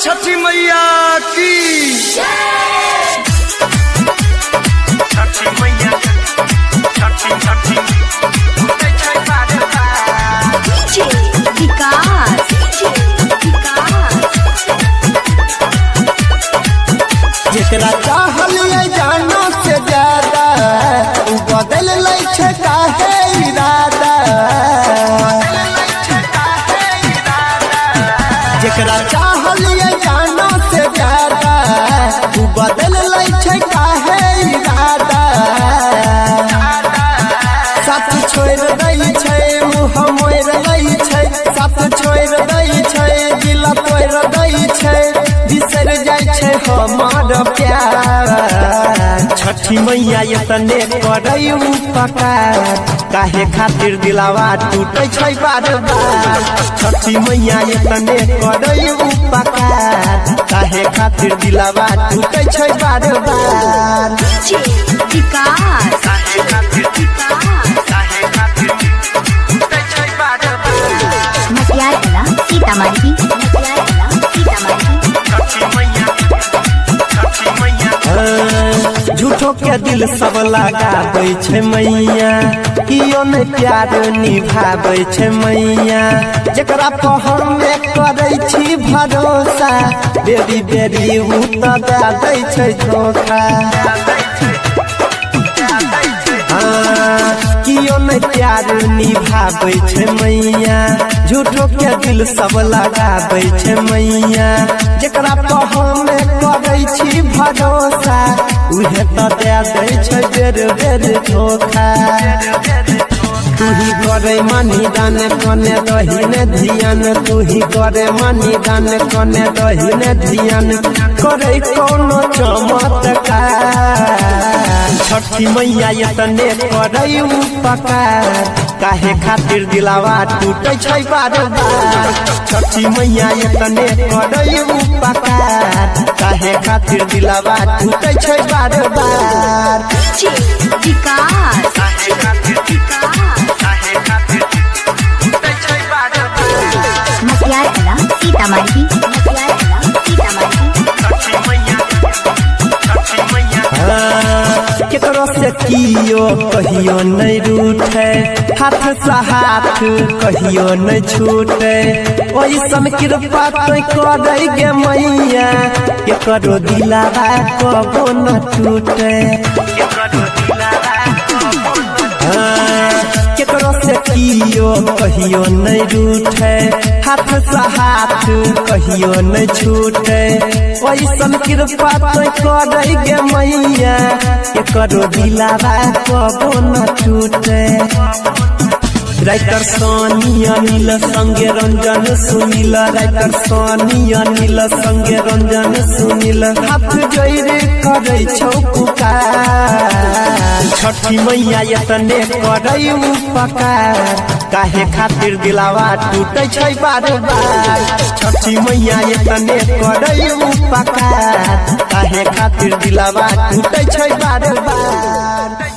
छठी मैया की। छठी मैया, छठी छठी टूटै छै बार बार। डीजे विकास, डीजे विकास। जेकरा चाहलिए जानो से ज्यादा उ बदल लै छै काहे इरादा। जेकरा चाहलिए जानो से ज्यादा उ बदल लै छै काहे इरादा। साथ छोड़ दै छै मुँह मोड़ लै छै, साथ छोड़ दै छै दिल तोड़ दै छै, बिसर जाइ छै हमार प्यार। छठी मैया एतने करै उपकार, काहे खातिर दिलावा टूटै छै बार बार। छठी मैया एतने करै उपकार, काहे खातिर दिलावा टूटै छै बार बार। डीजे विकास, काहे खातिर, विकास। काहे खातिर टूटै छै बार बार। मटियार सीतामढ़ी, मटियार सीतामढ़ी। छठी मैया, छठी मैया। झूठो के दिल सब लगाबै छै मैया, कियो नै प्यार निभाबै छै मैया। जेकरा पर हमे करै छी भरोसा, बेरी बेरी उ तऽ दए दै छै धोखा। हाँ, कियो नै प्यार निभाबै छै मैया, झूठो के दिल सब लगाबै छै मैया। जेकरा पर हमे करै छी भरोसा, उहे तऽ दए दै छै बेर बेर धोखा। तू ही करे मनी दान कने दही ने धियान, तू ही करे मनी दान कने दही ने धियान, करे कोनो चमत्कार। छठी मैया एतने करै उपकार, काहे खातिर दिलावा टूटै छै बार बार। छठी मैया एतने करै उपकार, काहे खातिर दिलावा टूटै छै बार बार। डीजे विकास, काहे खातिर, विकास। काहे खातिर टूटै छै बार बार। मटियार सीतामढ़ी, मटियार सीतामढ़ी। छठी मैया, छठी मैया। हाँ, केकरो से कियो कहियो नहीं रूठे, हाथ से हाथ कहियो नहीं छूटे। ओइसन कृपा तो करै गे मैया, केकरो दिलावा कबो न टूटे। केकरो दिलावा हाँ, केकरो से कियो कहियो नहीं रूठे, हाथ से हाथ कहियो नहीं छूटे। ओइसन कृपा तो करै गे मैया, केकरो दिलावा कबो न टूटे। राइटर सोनी अनिल संगे रंजन सुनील, राइटर सोनी अनिल संगे रंजन सुनील, हाथ जोड़ि करै छौ पुकार। छठी मैया एतने करै उपकार, काहे खातिर दिलावा टूटै छै बार बार। छठी मैया एतने करै उपकार, काहे खातिर दिलावा टूटै छै बार बार।